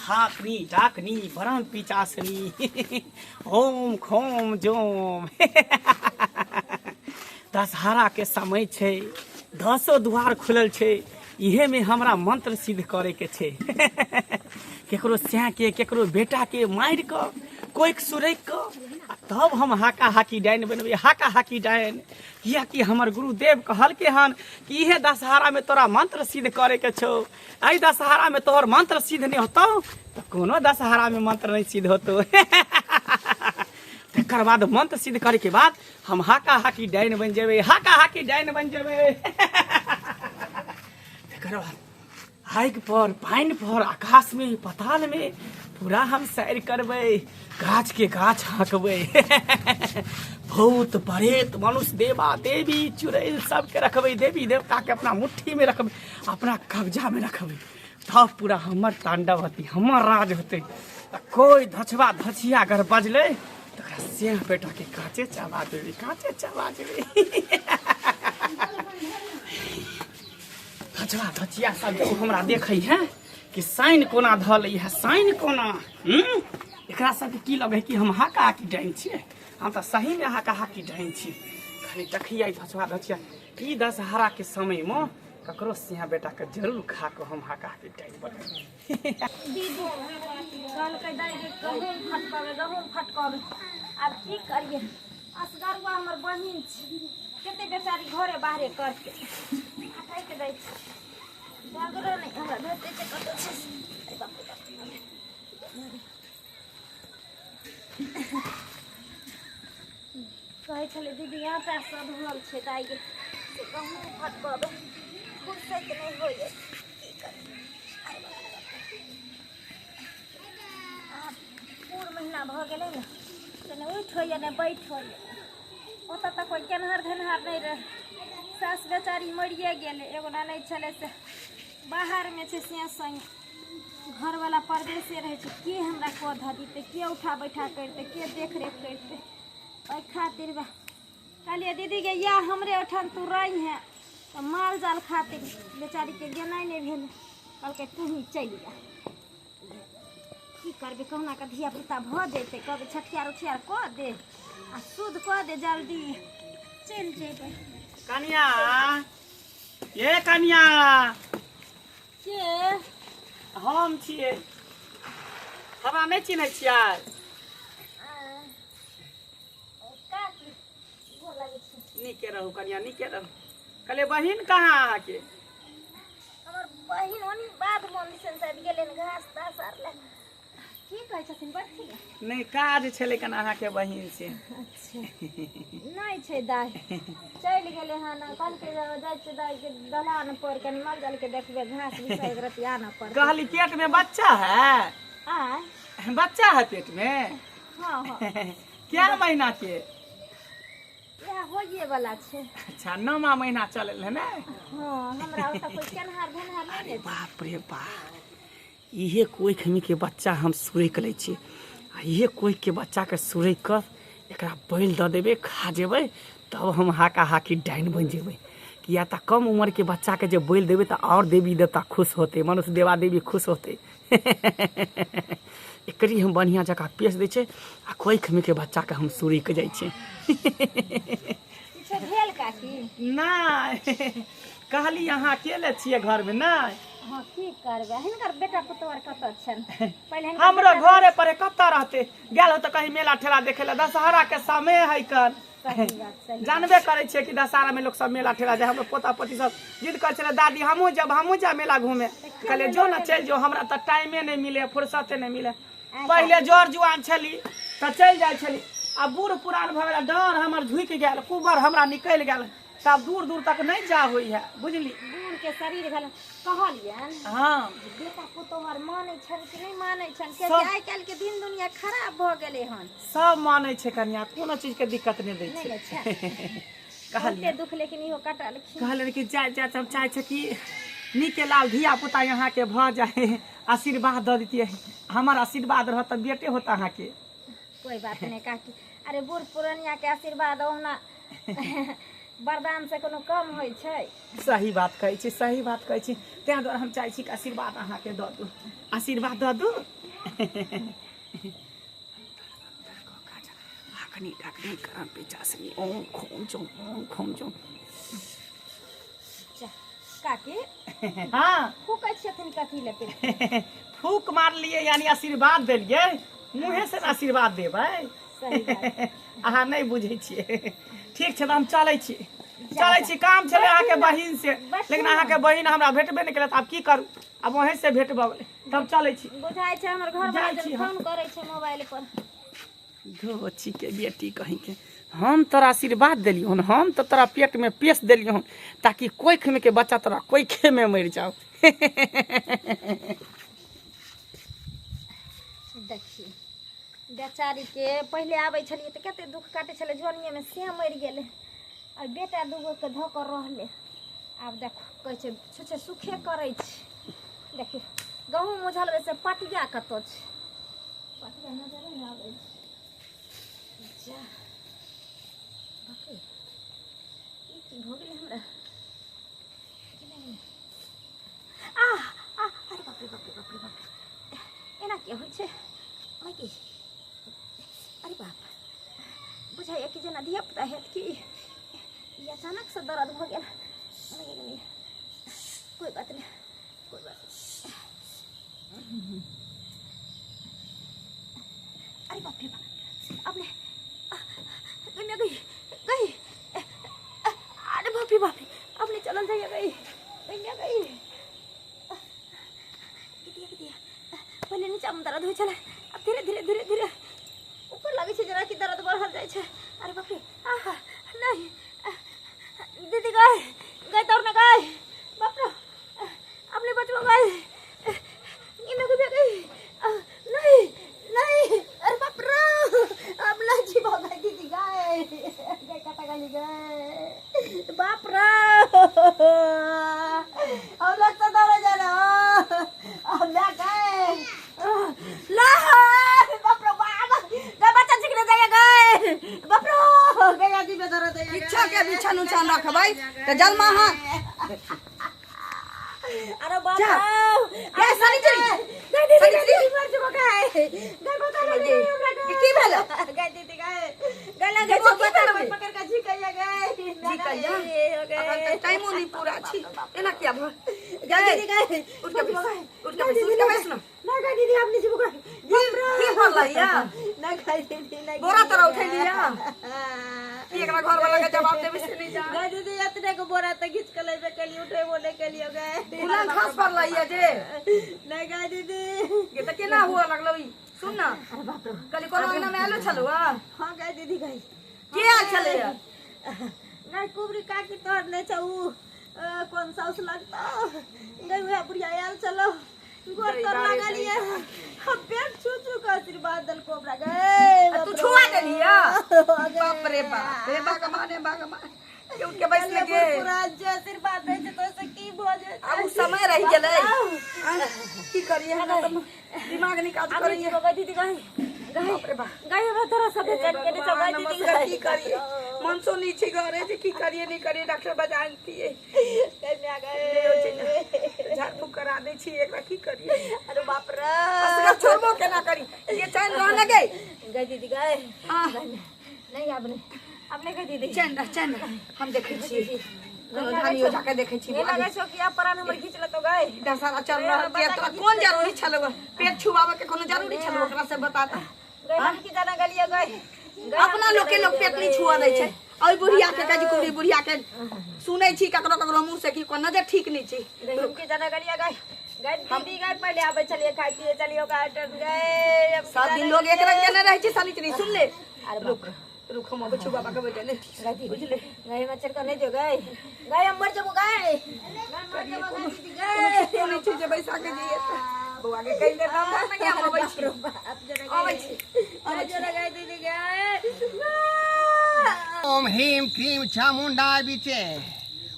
हाकनी डाकनी ब्रह्म पिचासनी होम खोम जोम। दशहरा के समय छै, दसो द्वार खुलल छै, इहे में हमरा मंत्र सिद्ध करे के छै। केकरो सैं के केकरो बेटा के मारि कऽ कोइक सुरैक कऽ आ तब हम हाका हाकी डाइन बनबै, हाका हाकी डाइन। कियाकि हमर गुरुदेव कहलके हन कि इहे दशहरा में तोरा मंत्र सिद्ध करे के छौ। एहि दशहरा में तोहर मंत्र सिद्ध नहीं होतौ तऽ कोनो दशहरा में मंत्र नहीं सिद्ध होतौ। तकर बाद मंत्र सिद्ध करे के बाद हम हाका हाकी डाइन बन जेबै, हाका हाकी डाइन बन जेबै। तकर बाद आगि पर पानि पर आकाश में पताल में पूरा हम सैर करबै, गाछ के गाछ हाँकबै, भूत प्रेत मनुष्य देवा देवी चुड़ैल सबके रखबै, देवी देवता के अपना मुट्ठी में रखबै, अपना कब्जा में रखबै। तब पूरा हमर तांडव होतै, हमर राज होतै। आ कोई धछवा धछिया अगर बजलै तऽ ओकरा सेह बेटा के कांचे चबा देबै, कांचे चबा देबै। धछवा धछिया सब जब हमरा देखै है कि साइन कोना धऽ लै है, साइन कोना, एकरा सबके की लगै कि हम हाका हाकी डाइन छियै? हम तऽ सहीमे हाका हाकी डाइन छी। खाली देखियै धछवा धछिया ई दशहरा के समय में ककरो सिंहा बेटा के जरूर खा के हम हाका हाकी डाइन बनेबै। दीदी कहलकै दाइ गे गहूँम फटकबै, गहूँम फटकबै। आब की करियै, असगरुआ हमर बहिन छी, कते बेचारी घरे बाहरे करतै। फटकि दै छै, डगरो नहि हमरा भेटै छै कतौ छै। अरे बाप रे बाप। कहै छलै दीदी आटा सधल छै दाइ गे, से गहूँम फटकबै, फुर्सत नहि होइए, की करी। अरे बाप रे बाप। आब पूर महीना भऽ गेलै ने, से नहि उठि होइए नहि बैठ होइए। ओतऽ तऽ कोइ केनहार धेनहार नहि रहै, सास बेचारी मरिए गेलै। एगो ननैद छलै से बाहरमे छै, से सङ्ग घरवला परदेसे रहै छै। के हमरा कऽ धऽ दितै, के उठा बैठा करितै, के देखरेख करितै? ओहि खातिर बा कहलियै दीदीके इएह हमरे ओहिठाम तू रहिहेँ। तऽ माल जाल खातिर बेचारीके गेनाइ नहि भेलै, कहलकै तू ही चलि जा। की करबै, कहुना कऽ धिया पुता भऽ जेतै, कहबै छठियार उठियार कऽ दे आ शुद्ध कऽ दे, जल्दी चलि जेबै। कनिया, ये कनिया। के? हम छियै, हमरा नहि चिन्है छियै? काकी गोर लागै छी। नीके रहू कनिया, नीके रहू। कहलियै बहिन कहाँ अहाँके? हमर बहिन ओनी बाध बन दिसन शायद गेलै हन घास तास आर ले। की कहै छथिन बैठथिन ने? नहि, काज छलै कन अहाँके बहिन से। अच्छा, नहि छै दाइ, चलि गेलै हन। कहलकै जे जाइ छै दाइ के दलान पर कनि माल जाल के देखबै, घास बिछाइ के रति आनऽ पड़तै। कहली पेट में बच्चा है? आँय? बच्चा है पेट में? हँ हँ। क्या महीना के? इएह होइए वाला छै। अच्छा, 9वां महीना चलल है ने? हँ, हमरा ओतऽ कोइ केनहार भेनहार नहि ने। बाप रे बाप, इहे कोखि के बच्चा हम सुरकि लै छी आ इहे कोखि के बच्चा के सुरकि कऽ एकरा बलि दऽ देबै, खा जेबै, तब हम हाका हाकी डाइन बनि जेबै। किया तऽ कम उम्र के बच्चा के जे बलि देबै तऽ आओर देवी देवता खुश होतै, मनुष्य देवा देवी खुश होतै। एकरी हम बढ़िआँ जकाँ पेश दै छै आ कोखिमे के बच्चाके हम सुरकि जाइ छै। किछो भेल काकी? नहि, कहली अहाँ अकेले छियै घरमे? नहि। हँ, की करबै, हिनकर बेटा पुतोह आर कतऽ छनि पहिले हिनकर? हमरो घरे पर है, कतऽ रहते, गेल हो तऽ कहीं मेला ठेला देखे लए। दशहरा के समय है कन। सही बात, सही। जानबे करै छियै कि दशहरा में लोग सब मेला ठेला जाय। हमरो पोता पोती सब जिद करै छलै, दादी हमहूँ जब हमहूँ जायब मेला घूमे। कहलियै जो ने, चलि जो, हमरा तऽ टाइमे नहि मिले, फुर्सते नहि मिले। पहिले जर जुआन छली तऽ चलि जाइ छली, आ बूढ़ पुरान भऽ गेल, डर हमर झुकि गेल, कुबर हमरा निकलि गेल, तऽ आब दूर दूर तक नहि जा होइ है, बुझली? बूढ़ के शरीर भेल। कहलियनि जे बेटा पुतोह आर मानै छनि कि नहि मानै छनि? कियाकि आइ काल्हि के दिन दुनिया खराब भऽ गेलै हन। सब मानै छै कनिया, कोनो चीज के दिक्कत नहि दै नहि छै। ने छै। कहलियै बहुते दुख लेकिन इहो कटलखिन। कहलियै कि जाय जाय हम चाहै छै कि नीके लाल धिया पुता अहाँके भऽ जाय, आशीर्वाद दऽ दितियै। हमर आशीर्वाद रहत तऽ बेटे होत अहाँके। कोई बात नहि काकी, अरे बूढ़ पुरनिया के आशीर्वाद ओहुना वरदान से कोनो कम होइ छै? सही बात कहै छी, सही बात कहै छी। ताहि दुआरे हम चाहै छी कि आशीर्वाद अहाँके दऽ दू, आशीर्वाद दऽ दू। अखनी डाकनी करम पिचासनी ओम खोम चोम ओम खोम चोम। जा, काकी। हाँ। फूकै छथिन कथी लए पे? फूक मारलियै यानी आशीर्वाद देलियै, मुँहे से ने आशीर्वाद देबै। सही बात। अहाँ नहि बुझै छियै। ठीक छै तऽ हम चलै छी, चलै छी, काम छलै अहाँके बहिन से, लेकिन अहाँके बहिन हमरा भेटबे नहि केलक, आब की करू, आब वहीं से भेट भऽ गेलै, तब चलै छी। बुझाइ छै हमर घर जाइ छी हम। फोन करै छै मोबाइल पर। धोची के बेटी कहीं के, हम तोरा आशीर्वाद देलियौ हन, हम तऽ तोरा पेट में पेश देलियौ हन ताकि कोख में के बच्चा तोरा कोखे में मरि जाओ। देखी बेचारीके, पहिले आबै छलियै तऽ कते दुःख काटै छलै जवानिएमे, से मरि गेलै आ बेटा दूगोके धऽ कऽ रहलै। आब देखो कहै छै छुछे सुखे करै छै। देखियौ गहूँम उझलबै से पटिया कतऽ छै, पटिया नजरे नहि आबै छै। जा बाप रे, ई की भऽ गेलै हमरा? आ आ अरे बाप रे बाप रे बाप रे बाप रे, एना किया होइ छै? माय, अरे बाप, बुझाइए कि जेना धिया पुता हैत कि ई अचानक से दर्द भऽ गेल। कोई बात नहीं, कोई बात नहीं। अरे बाप रे बाप, अपने गई गई गई, अरे बाप रे बाप रे, अपने चलल जाइए, गई गई गई। दिया पहिले नीचा में दर्द होइ छलै, आब धीरे धीरे धीरे धीरे ऊपर लागै छै जेना कि दर्द बढ़ल जाइ छै। अरे बाप रे, आहा नहीं दीदी, गए गए दौड़ ना गए, बाप रे अपने बचबो गए, इमे गई गई, नहीं नहीं, अरे बाप रे अब नहीं जीवो गए दीदी, गए गए कटा गई गए, बाप रे हम लोग तो दौड़े जाना अब ना गए ला, बाप रे बाप, गए बच्चा छिकने जाइए गए, बाप रे गए आदमी में दर्द है। पीछा के बिछन उछन रखबै तऽ जलमा अहाँ। अरे बाप जा। रे, ए, सनिचरी। गए दीदी, गए सनिचरी। दीदी, मर जेबो गए, गए बता दे हमरा गए। की भेल? गए दीदी गए, गए लगे जेबो की बच्चा भेल? पकड़ के झिकैया गए। झिकैया? हो गए। अखन तऽ टाइमो नहि पूरा छी, एना किया भऽ गए दीदी गए। उठ के बैस, उठ के बैस, उठ के बैस ना। ना गए दीदी, आप नहीं जेबो गए। की भरलै या? ना गए दीदी, ना। बोरा तोरा उठेलिया की? एकरा घर वाला के जवाब देबै से नहि जान। गए दीदी, इतने को बोरा तऽ घीच के लेबे केलिए, उठेबो नहीं केलिए गए। उलन खस पड़लै या जे? नहीं गए दीदी। गे तऽ केना हुआ लगलौ ई? सुन ना, कहली कोनो अंगना में आलो छलौ? हाँ गए दीदी गए। के आयल छलैया? नहीं कुबरी काकी तोहर नहीं छौ उ, कौन साउस लगतो गई, वह बुढ़िया आयल चलो, गोर तर लागलिए, हम पेट छू छू के आशीर्वाद देलको हमरा गए। आ तू छुआ देलिया? बाप रे बाप रे, भगवान हे भगवान, के उठ के बैस लगे। पूरा जे आशीर्वाद दै छै तो से की भऽ जेतै? आब उ समय रहि गेलै। की करिए, हमरा तऽ दिमाग नहीं काज आब करैए। गए दीदी गए गए। बाप रे बाप। गए, हमरा तोरा सब चल के छौ गए दीदी। नमस्कार, की करिए, मन सो नहीं छै घरे जे की करिए नहीं करिए, डॉक्टर बजानतिए। गए म्या गए। झाड़ फूक करा दै छी एकरा, की करिए? अरे बाप रे। असगर छोड़बो केना करी? ये चैन रह न गई। गए दीदी गए। हाँ। नहीं, अब नहीं, अब नहीं गए दीदी। चैन रह, चैन रह, हम देखै छी कोनो धानी ओझा के देखै छी। नहीं लगे छौ कि अब प्राण हमर घीच लेतो गए? दशहरा चल रहल छै, तोरा कोन जरूरी छलौ? पेट छुआबे के कोनो जरूरी छलौ? ओकरा से बता त। गए, हम की जाना गलिए गए गए। अपना लोग के लोग पेट नहीं छुआ दै छै, ओहि बुढ़िया के काजी कुबरी बुढ़िया के सुनै छी ककरो ककरो मुँह से कि कोन नजर ठीक नहीं छै। गए, हम की जाना गलिए गए गए दीदी गए। पहले आबै छलिए खाय पिए चलियो गार्डन गए, अब की सब दिन जाना लोग एक गलिए। रंग के नहि रहै छै। सनिचरी, सुन ले। अरे बाप रुक रुक, हम अबै छी बाबा के बजेले। गए दीदी। बुझले? गए, मच्छर को नहीं जो गए गए, हम मर जबो गए, मैं मर जबो गए दीदी गए। कोनो नहि छै जे बैसा के दिए तऽ बौआ के कहि दे नाम नहि, हम अबै छी। बाप जरा अबै छी। गए जरा गए दीदी गए। ओम ह्रीं क्रीं चामुण्डाय विचे,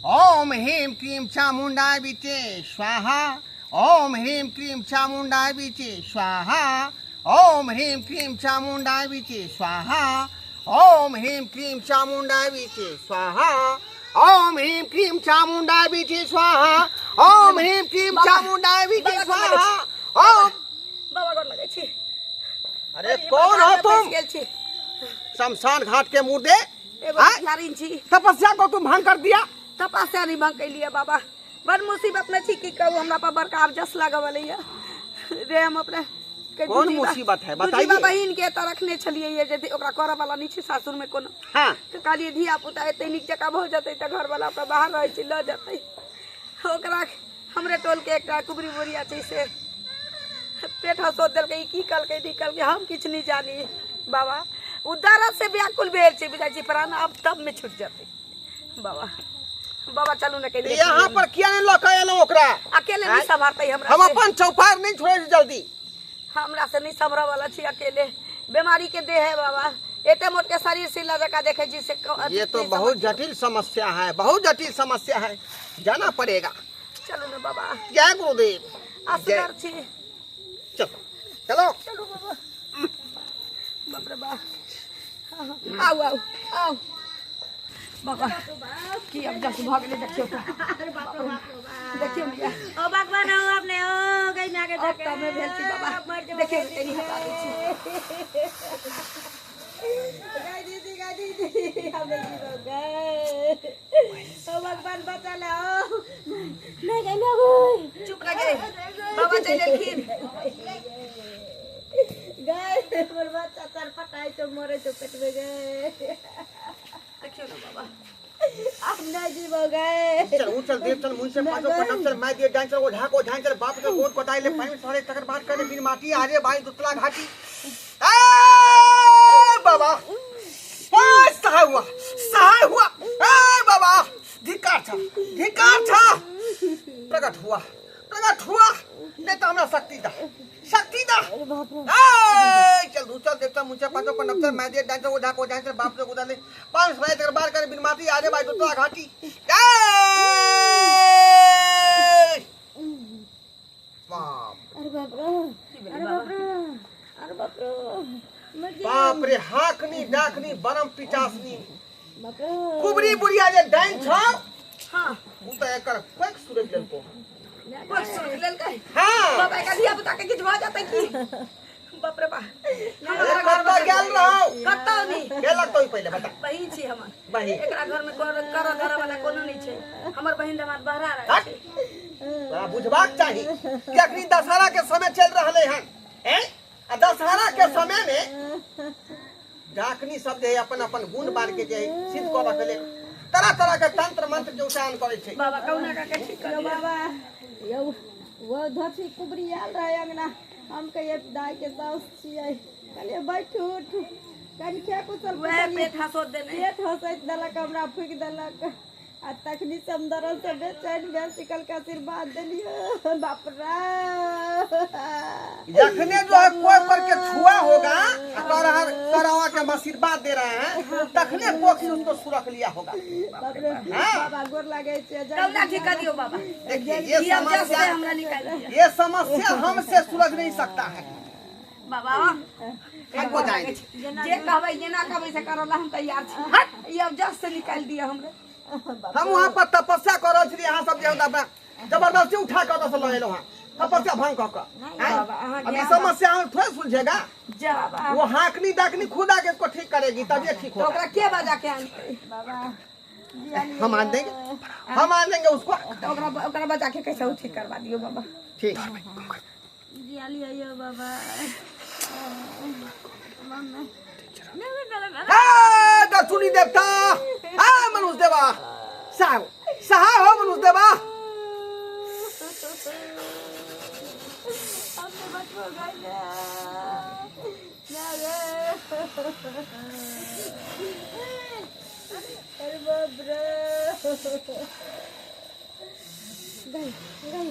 ओम ह्रीं क्रीं चामुण्डाय विचे स्वाहा, ओम ह्रीं क्रीं चामुण्डाय विचे स्वाहा, ओम ह्रीं क्रीं चामुण्डाय विचे स्वाहा, ओम ह्रीं क्रीं चामुण्डाय विचे स्वाहा, ओम ह्रीं क्रीं चामुण्डाय विचे स्वाहा, ओम ह्रीं क्रीं चामुण्डाय विचे स्वाहा, ओम बाबा गोर लगै छी। अरे कौन हो तुम? गेल छी। शमशान घाट के मुर्दे। एगो आय? भिखारिन छी। तपस्या को तुम भंग कर दिया। तपस्या नहीं भंग कैलिए बाबा, बड़ मुसीबत में छी, की कहू, हमरा पर बड़का अबजस लागल ये रे। हम अपने के कौन मुसीबत है, बताइए। दुजीबा बहिन के एतऽ रखने छलियै ये, जे ओकरा करऽ वाला नहि छै सासुर में कोनो। तऽ कहलियै धिया पुता एते नीक जकाँ भऽ जेतै तऽ घर वाला ओकरा बाहर रहै छै लऽ जेतै ओकरा। हमरे टोल के एकटा कुबरी बुढ़िया छै से पेट हंसोत देलकै, ई की कहलकै नहि कहलकै हम किछु नहि जानी बाबा। ओ दर्द से व्याकुल भेल छै, बुझाइ छै प्राण आब तब में छूट जेतै बाबा। बाबा चलू ने कनि। यहाँ पर किया नहीं लऽ के एलहुँ ओकरा? अकेले नहीं सम्हारतै हमरा हम से। अपन चौपार नहीं छोड़े छी जल्दी। हमरा से नहीं सम्हरऽ वाला छी अकेले, बीमारी के देह है बाबा, एते मोट के शरीर सिला जका देखे छी से ये तो नहीं बहुत जटिल समस्या है, बहुत जटिल समस्या है, जाना पड़ेगा। चलू ने बाबा। जय गुरुदेव। असगर छी। चलो चलो। चलू बाबा। बाप रे बाप, आउ आउ आउ बाबा, की अब जस भऽ गेलै देखियौ तऽ। देखियौ मिया। ओ भगवान, हो अपने ओ गई ना के। अब तऽ हमे भेल छी बाबा, देखियौ ने, कनि हटा दै छी। गई दीदी, गई दीदी, हम नहीं जीवो गए। ओ भगवान बचा ले। ओ नहीं गई ना गई। चुप रह गए बाबा, चलि एलखिन। गए हमर बच्चा चरपटाइ छौ, मरे छौ पेट में गए। देखियौ ने बाबा। अब नहीं जीवो गए। चल ऊ चल, देव चल, मुंह से पाछो पटक चल, मैं दिए डांस चल, ओझा को झांच चल, बाप के गोद कोटाई ले पानी सड़े तकर बाद करे बिन माटी आरे बाई दुतला घाटी। ए बाबा, ए सहाय हुआ, सहाय हुआ। ए बाबा, धिक्कार था, धिक्कार था। प्रकट हुआ, प्रकट हुआ, नहीं तो हमरा शक्ति दा, शक्ति दा। ए चल दू चल, देवता मुझे पाछो पटक चल, मैं दिए डांस चल, ओझा को झांच चल, बाप के गोद ले पांच सड़े तकर बाद करे बिन माटी आरे बाई दुतला घाटी। ए बाप। अरे बाप रे, अरे बाप रे, अरे बाप रे, मर गई। बाप रे, हाकनी डाकनी बरम पिचासनी। बाप रे। कुबरी बुढ़िया जे डाइन छौ। हाँ। उ त एकर कोइक सूरज लेलको। बस सुन लेलकै। हाँ। बाबा, एकर धिया पुता के किछु भऽ जेतै की? बाप रे बा। अरे कतऽ गेल रहौ? कतौ नहि। के लगतौ ई पहिले बता। बहिन छी हमर। बहिन। एकरा घर में कर कर धरऽ वाला कोनो नहि छै, हमर बहिन दमाद बहरा रहै हट। छै। तोरा बुझबाक चाही कि अखनी दशहरा के समय चल रहले हन, हैं? आ दशहरा के समय में डाकनी सब जे है अपन अपन गुण बार के जे है सिद्ध करऽ के लेल तरह तरह के तंत्र मंत्र के उच्चारण करै छै। बाबा, कहुना का के ठीक कर यो दिअ। बाबा यो, वो धोती कुबरी आयल रहे अंगना, हम कहिए दाई के साउस छियै, कहलिए बैठू उठू कनि खे कुशल। वएह पेट हंसोत देने। पेट हंसैत देलक, हमरा फूकि देलक आ तखनी से हम दर्द से बेचैन भेल छी। के आशीर्वाद देलियै। बाप रे। जखने जो है कोई पर के छुआ होगा आ करवा के हम आशीर्वाद दे रहे हैं, तखने कोख से उसको सुरख लिया होगा। बाप रे। हाँ। बाबा, गोर लागै छै। कहुना ठीक कर दियौ बाबा। देखिए, ये ई अब जस से समस्या हमरा निकालि दिअ। ये समस्या हमसे सुलझ नहीं सकता है। बाबा। हमको जाएंगे। जे कहबै, जेना कहबै से करऽ ला हम तैयार छी। हट, ई अब जस से निकालि दिअ हमरे। हम वहाँ पर तपस्या कर रहल छलियै, अहाँ सब जे अपना जबरदस्ती उठा कऽ ओतऽ से लऽ एलहुँ हँ, तपस्या भंग कऽ कऽ। हैं? बाबा, अहाँ अब ये समस्या हम थोड़े सुलझेगा। जा बाबा। वो हाकनी डाकनी खुद आके इसको ठीक करेगी, तब ये ठीक तऽ होगा। ओकरा के बजा के आनतै? बाबा। हम आन देंगे, हम आन देंगे उसको। तऽ ओकरा ओकरा बजा के कैसे ठीक करवा दियौ बाबा। ठीक। जिया लियो यो बाबा। मम्मी। ए दर्शुनी देवता, ए मनुष्य देवा, सहाय हो, सहाय हो मनुष्य देवा। हम तो बचबो गए ना रे। अरे बाप रे, गई गई,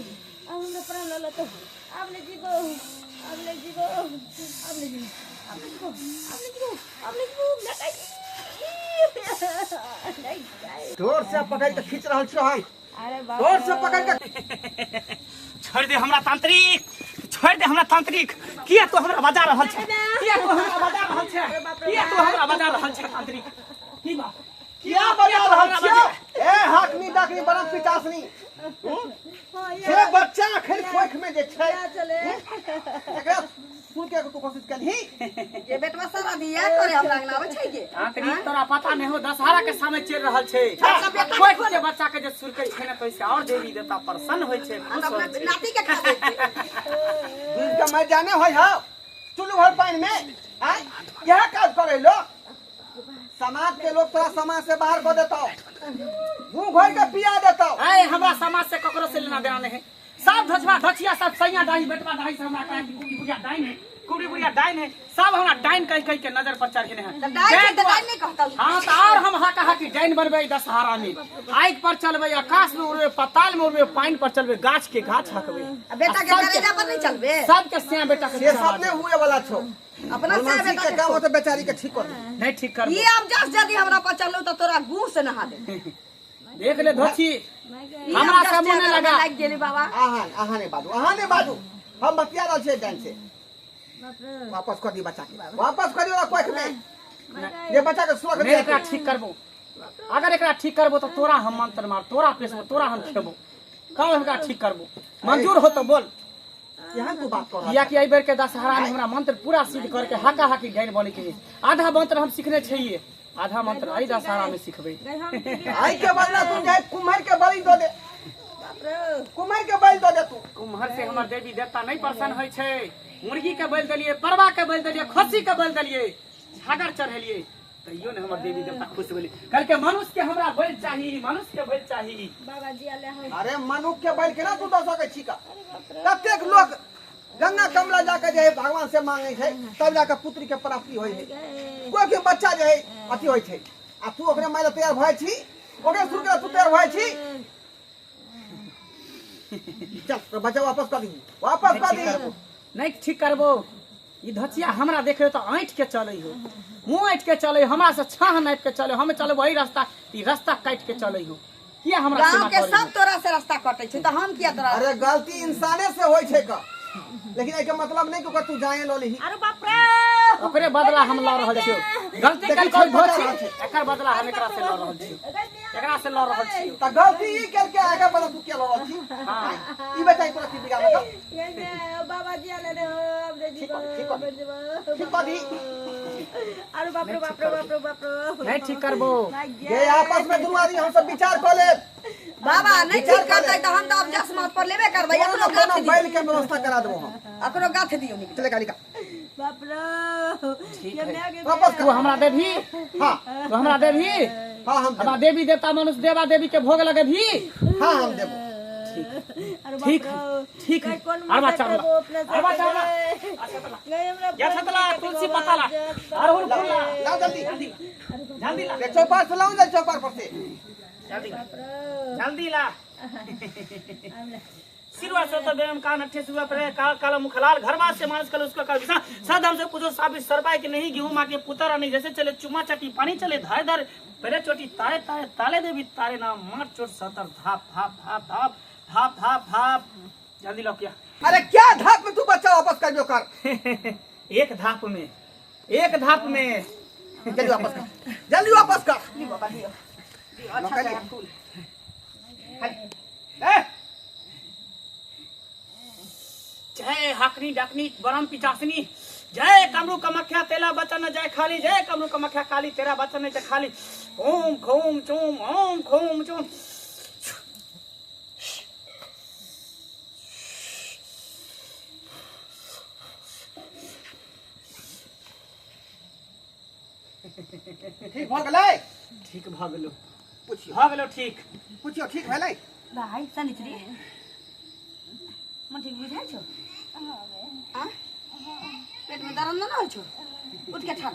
अब हमरा प्राण लऽ तो। आब नहि जीबो, आब नहि जीबो, आब नहि जीबो, आब नहि जीबो, आब नहि जीबो, आब नहि जीबो। नहीं नहीं। जोर से पकड़ के खींच रहल छियो हम। अरे बाप। जोर से पकड़ के। छोड़ दे हमरा तांत्रिक, छोड़ दे हमरा तांत्रिक। किया तो हमरा बजा रहल छै? किया तो हमरा बजा रहल छै? किया तो हमरा बजा रहल छै तांत्रिक? की बात? किया बजा रहल छियो? ए हाकनी डाकनी बड़ा पिचासनी, से बच्चा अखन कोख में जे छै चले एकरा सुर के तू कोशिश कलही। ये बेटवा सारा दिया करे हमरा अंगना आबै छै के। तांत्रिक तोरा पता नहीं हो, दशहरा के समय चल रहल छै। कोई के बच्चा के जे सुरकै छै ने, तो और देवी देवता प्रसन्न होइ छै, खुश अपना होइ छै। नाती के खा दै छै। दूध के मैं जाने होय हो चुल्लू भर पानी में आय यह काज करे लो। समाज के लोग तोरा समाज से बाहर कर देता, मुंह घोर के पिया देता। ऐ हमरा समाज से ककरो से लेना देना नहीं है। सब धचवा धचिया सब सैया डाही बेटवा डाही से हमरा कहे कि कुबरी बुढ़िया डाइन है, कुबरी बुढ़िया डाइन है। सब हमरा डाइन कह कह के नजर पर चढ़ेने है। तऽ डाइन छै तऽ डाइन नहीं कहता। हाँ तो और हम हाका हाकी डाइन बनबे दशहरा में, आगि पर चलबे, आकाश में उड़बे, पताल में उड़बे, पानी पर चलबे, गाछ के गाछ हकबे। आ बेटा के कलेजा पर नहीं चलबे। सबके सिया बेटा के से सब नहीं हुए वाला छो। अपना सिया हनुमान बेटा के के काम होते बेचारी के ठीक कर दे। नहीं ठीक कर। ये अब जस यदि हमरा पर चलू तो तोरा गुड़ से नहा दे। देख ले धोची हमरा से मुंह नहीं लगा। लागि गेली बाबा। आहान आहाने बाजू, आहाने बाजू, हम बतिया रहल छियै डाइन से। वापस कर दी बच्चा के, वापस कर दी ओकरा कोख में जे बच्चा के सुरख नहीं एकरा ठीक करबो, अगर एकरा ठीक करबो तो तोरा हम मंत्र मार, तोरा पेशबो, तोरा हम खेबो। कब हम एकरा ठीक करबो? मंजूर हो तो बोल। यहाँ तू बात कर। किया कि एहि बेर के दशहरा में हमरा मंत्र पूरा सिद्ध करके हाका हाकी डाइन बने के। आधा मंत्र हम सीखने छियै, आधा मंत्र एहि दशहरा में सिखबै। आई के बदला तू जाए कुम्हर के बलि दो दे, कुम्हर के बलि दो दे तू। कुम्हर से हमर देवी देवता नहीं प्रसन्न होइ छै। मुर्गी के बलि देलियै, परवा के बलि देलियै, खस्सी के बलि देलियै, छागर चढ़ेलियै, तैयो ने हमर देवी देवता खुश भेलै। कहलकै मनुष्य के हमरा बलि चाही, मनुष्य के बलि चाही। बाबा जी आले हो। अरे मनुष्य के बलि केना तू दऽ सकै छी का? कतेक लोग गंगा कमला जाके जे है भगवान से मांगे छै, तब जाके पुत्री के प्राप्ति होइ है। कोई के बच्चा जे है अथी होइ छै, आ तू ओकरे माय तैयार भए छी, ओकरे सुन के तू तैयार भए छी। चल तो बच्चा वापस कर दी, वापस कर दी। नहीं ठीक करबो। ई धचिया हमरा देखे तो ऐंठ के चले हो, मुँह ऐंठ के चले, हमरा से छाह नापि के चले, हम चले वही रास्ता, ई रास्ता काटि के चले हो। किया हमरा गांव सेवा के करै हो? सब तोरा से रास्ता कटे छै तऽ हम किया तोरा? अरे गलती इंसाने से होय छै का, लेकिन एके मतलब नहीं कि ओकर तू जाए लो लिही। अरे बाप रे, ओकरे बदला हम लऽ रहल छियौ। गलती देखी कल कोई छोट धोची, रहल छै। एकर बदला हम एकरा से लऽ रहल छियौ, एकरा से लऽ रहल छियौ। त गलती ई करके आगे बड़ा तू के लड़ छी? ई बताई तोरा की बिगाड़ का? बाबा जी आले रे, अब रे ठीक कर, ठीक कर, ठीक कर दी। अरे बाप रे बाप रे बाप रे बाप रे। नहीं ठीक करबो। ये आपस में दुनू आदमी हम सब विचार कर ले। बाबा नहीं विचार ठीक करतै कर ले। तऽ हम तऽ अब जस मत पर लेबे करबै। कोनो एकरो न गाथ कोनो दियौ, बैल के व्यवस्था करा देबो हम। एकरो गाथ दियौ निक। चले गाड़ी का। बाप रे, ये मैं आगे वापस तू कर। हमरा देबही? हां तू हमरा देबही? हां हम हमरा देवी देवता मनुष्य देवा देवी के भोग लगेबही? हां हम देबो। अरे बाप ठीक रे, है, ठीक है। कोन अरबा मुँह चावला, देखेबो अपना सबके? अरबा चावला। गए हमरा या छतला, तुलसी पत्ता ला, अरहुल फूल ला, लाओ जल्दी, जल्दी ला, ले चौपार से लाओ, जल्दी चौपार पर से जल्दी ला, जल्दी ला। सिरवा से तो बेम कान अट्ठे सुबह पर काल काला मुखलाल घरवा से मानस कल उसका कल विसा सद हमसे पूछो साबित सरपाए कि नहीं गेहूं माँ के पुतर नहीं जैसे चले चुमा चटी पानी चले धार धार पहले चोटी तारे तारे ताले देवी तारे नाम मार चोट सतर धाप धाप धाप धाप धाप धाप धाप। जल्दी लो क्या? अरे क्या धाप में तू बच्चा वापस कर जो कर। एक धाप में, एक धाप में जल्दी वापस कर, जल्दी वापस कर। बाबा दियौ, दियौ अच्छा नौकरी। से फूल। ए! जय हाकनी डाकनी बरम पिचासनी, जय कमरू कमख्या तेला बचन न जाय खाली, जय कमरू कमख्या काली तेरा बचन न जाय खाली। ओम खोम चोम ओम खोम चोम। ठीक भ गेलै? ठीक भ गेलो। पुछियो। भ गेलो ठीक। पुछियो ठीक भेलै? दाइ सनिचरी मन ठीक बुझाइ छौ? आ पेट में दर्द न होइ छौ? उठ के ठाढ़,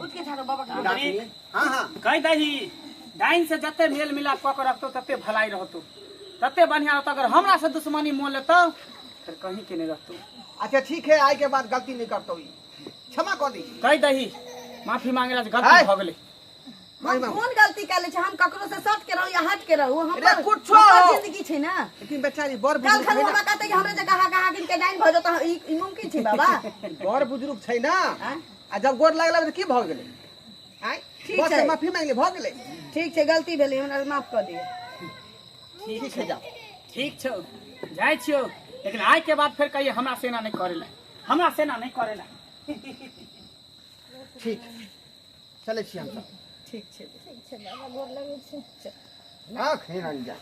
उठ के ठाढ़ बाबा के। डाकनी। हां हां कहि दही डाइन से जते मेल मिलाप कऽ के रखतौ तते भलाई रहतौ, तते बढ़िया रहतौ। अगर हमरा से दुश्मनी मोल लेतौ फिर कहीं के नहीं रहतौ। अच्छा ठीक है, आइ के बाद गलती नहीं करतौ, ई क्षमा कर दी। कहि दही माफी मांगे ला गलती आय। भ गेलै। माफी मांगू। कोन गलती कर ले छै? हम ककरो से सट के रहू या हट के रहू, हम रे कुछो हो। जिंदगी छै ना। लेकिन बेचारी बड़ कल बुजुर्ग खन छै हमरा ना, कहते कि हमरे जगह हाका हाकिन के डाइन भ जतौ, ई मुमकिन छै बाबा? बड़ बुजुर्ग छै ना। आँय? आ जब गोर लागल तऽ की भ गेलै? आँय? ठीक बस छै। माफी मांगली भ गेलै। ठीक छै, गलती भेलै, हमरा माफ कर दियौ। ठीक है, जाओ। ठीक छौ, जाइ छियौ, लेकिन आइ के बाद फेर कहिए हमरा सेना नहीं करे ला। हमरा सेना नहि करे ला। ठीक, चलै छी हमसब। ठीक छै। ठीक छै बाबा, गोर लगै छै। लाख निरंजन।